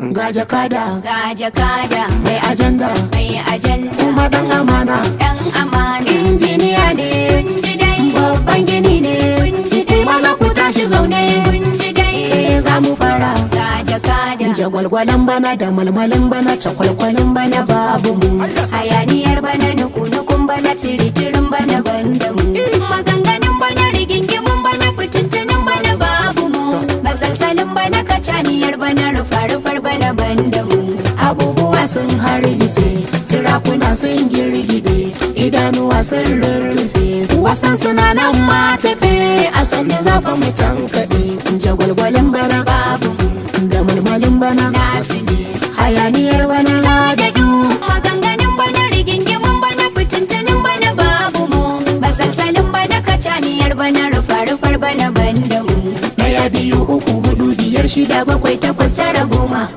Ga jakada. Ga jakada. Mai ajanda. Mai ajanda. Kuma dan amana. Dan amana. Injiniya ne. Kun ji dai. Babban gini ne. Kun ji dai. Maza ku tashi zaune. Kun ji dai. Eh, za mu fara. Ga jakada. Jagwalgwalan bana da malmalin bana, cakwalkwalin bana, babu mu. Hayaniyar bana, nuku-nukun bana, tiri-tirin bana, banda mu. Maganganun bana, rigingimun bana, fitintunin bana, babu mu. Masalsalin bana, kacaniyar bana, rufa-rufar bana, banda mu. Abubuwa sun hargitse, tirakuna sun girgide, idanuwa sun rurrufe, wasan suna nan ma tafe. A sanni zafa mu tankaɗe. Jagwalgwalin bana, babu mu. Da mulmalin bana, nasu ne. Hayaniyar bana, ta daɗu. Maganganun bana, rigingimun bana, fitintunin bana, babu mu. Masalsalin bana, kacaniyar bana, rufa-rufar bana, banda mu. Ɗaya, biyu, uku, hudu, biyar, shida, bakwai, takwas, tara, 10.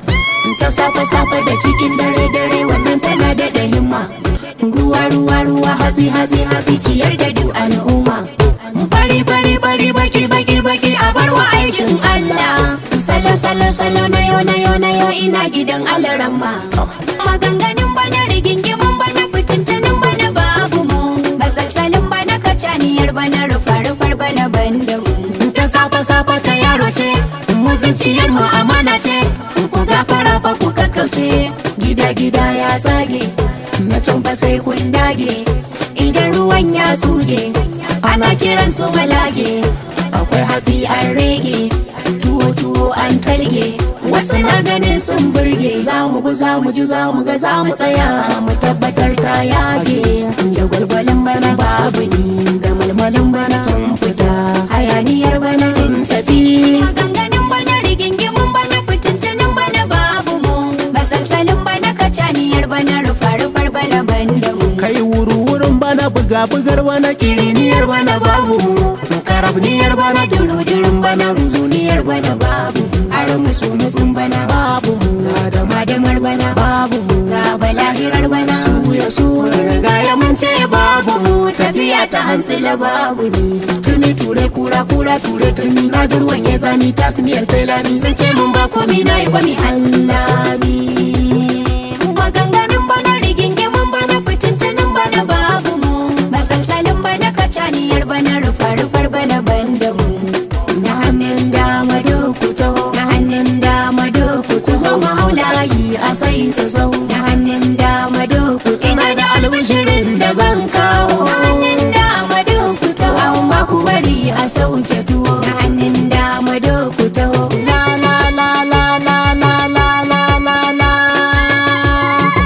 Ta safe safe da cikin dare dare, wannan tana daɗa himma. Ruwa ruwa ruwa, hatsi hatsi hatsi, ciyar da duk al'umma. Fari fari fari, baki baki baki, a barwa aikin Allah. Salo salo salo, na yo na yo na yo, ina gidan alaramma. Maganganun bana, rigingimun bana, fitintunin bana, babu mu. Masalsalin bana, kacaniyar bana, rufa-rufar bana, banda mu. Ta safe safe ta yaro ce, mu zuciyar mu amana ce. Ku gafara fa, ku kakkauce. Gida gida ya tsage, na can fa sai kun dage. Idan ruwan ya tsuge, ana kiran su malage. Akwai hatsi an rege, tuwo tuwo an talge. Wasu na ganin sun burge. Za mu bi, za mu ji, za mu ga, za mu tsaya, mu tabbatar ta yage. Jagwalgwalin bana, babu ni. Da malmalin bana, sun fita. Hayaniyar bana, sun tafi. Maganganun bana, rigingimun bana, fitintunin bana, babu mu. Masalsalin bana, kacaniyar bana, rufa-rufar bana, banda mu. Kai, wuru-wurin bana, buga-bugar bana, kiriniyar bana, babu mu. Karabniyar bana, durudurin bana, ruzuniyar bana, babu. Aron musu musun bana, babu mu. Ga da madamar bana, babu mu. Ga balahirar bana. Su ya su riga ya mun ce babu mu. Tafiya ta hantsila, babu ni. Tuni ture kura, kura ture tuni, na jirwan ya zani tasmiyar tailani. Sun ce mun ba komi, na yi kwami allami. Maganganun bana, rigingimun bana, fitintunin bana, babu mu. Masalsalin bana, kacaniyar bana, rufa-rufar bana, banda mu. Na hannun dama duk taho. Na hannun dama duk ku zo mu hau layi a sai ta sau. Na hannun dama duk. Ina da albishirin da zan kawo. Na hannun dama duk taho. Amma ku bari a sauke tuwo. Na hannun dama duk taho. La la la la la la la la la la.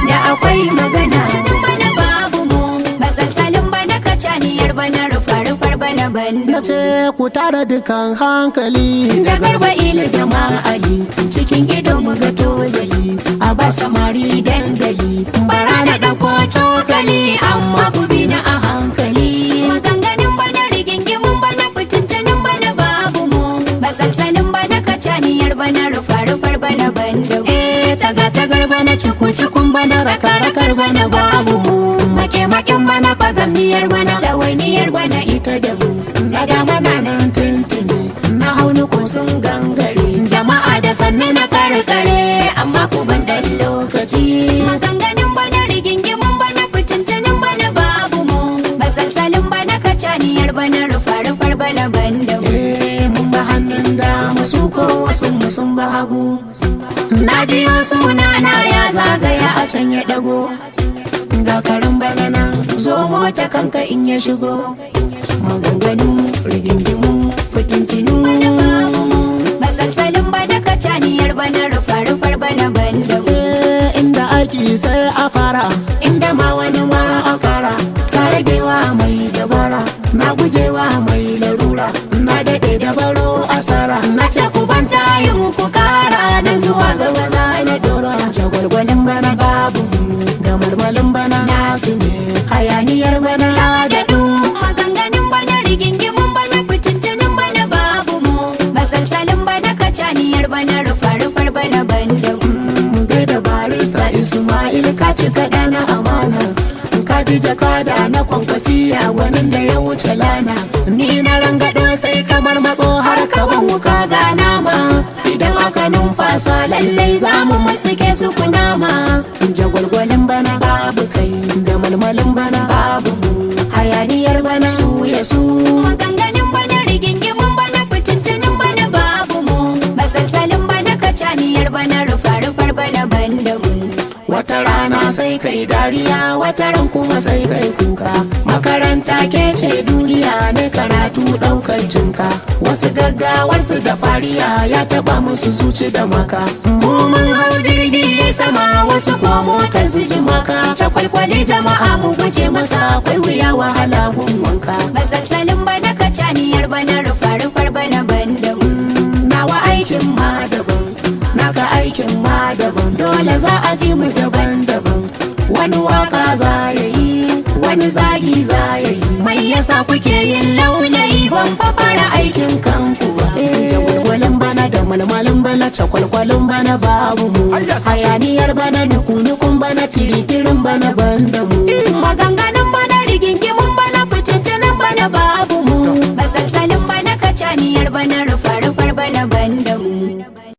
Da akwai magana. Bana babu mu. Masalsalin bana, kacaniyar bana, rufa-rufar bana, banda Na ce ku tara dukan hankali. Da Garba Ilu da ma'ali, cikin ido mu ga tozali, a ba samari dandali. Bara na ɗauko cokali, amma ku bi na a hankali. Maganganun bana, rigingimun bana, fitintunin bana, babu mu. Masalsalin bana, kacaniyar bana, rufa-rufar bana, banda mu. Eh, taga tagar bana, cuku cukun bana, raka rakar bana, babu mu. Make maken bana, fagamniyar bana, ɗawainiyar bana, ita da mu. Na dama na nan tuntuni, na haunu ko sun gangare. Jama'a da sannu na karkare, amma ku ban dan lokaci. Maganganun bana, rigingimun bana, fitintunin bana, babu mu. Masalsalin bana, kacaniyar bana, rufa-rufar bana, banda mu. Eh, mun ba hannun dama, su ko wasu mu sun ba hagu. Na jiyo suna na ya zagaya a can ya dago. Ga karin bana nan zo, mota kanka in ya shigo. Maganganu, rigingimu, fitintinu. Masalsalin bana, kacaniyar bana, rufa-rufar bana, banda mu. Eh, inda aiki sai a fara, inda ma wani ma a fara. Ta ragewa mai dabara, na gujewa mai larura, na daɗe da baro asara. Na ce ku ban tayin ku kara, nan zuwa gaba za na dora. Jagwalgwalin bana, babu mu. Da malmalin bana, nasu ne. Hayaniyar bana, ta daɗu. Maganganun bana, rigingimun bana, fitintunin bana, babu mu. Masalsalin bana, kacaniyar bana, rufa-rufar bana, banda mu. Mu gaida Barista Ismail, ka ci kaɗa na amana. Ka ji jakada na Kwankwasiya, gwanin da ya wuce lana. Ni na rangado sai kamar matso, har ka ban wuka ga nama. Idan aka numfasa. kwarkwasa lallai za mu musuke su kunama. Jagwalgwalin bana babu kai, da malmalin bana babu mu, hayaniyar bana su ya su. Maganganun bana, rigingimun bana, fitintunin bana babu mu. Masalsalin bana, kacaniyar bana, rufa-rufar bana banda mu. Wata rana sai kai dariya, wata ran kuma sai kai kuka. Makaranta ke ce duniya ne, karatu daukar jinka. Wasu gaggawarsu da fariya ya taba musu zuci da maka. Mu mun hau jirgi sama, wasu ko motar su ji maka. Cakwalkwali jama'a mu guje masa, akwai wuya wahala gun wanka. Masalsalin bana, kacaniyar bana, rufa-rufar bana banda mu. Nawa aikin ma daban, naka aikin ma daban, dole za a ji mu daban-daban. Wani waka za ya yi, wani zagi za ya yi. Mai yasa kuke yin launayi? Ban fa fara aikin kanku ba. Jagwalgwalin bana da malmalin bana, cakwalkwalin bana babu mu, hayaniyar bana, nukunukun bana, tiritirin bana banda mu.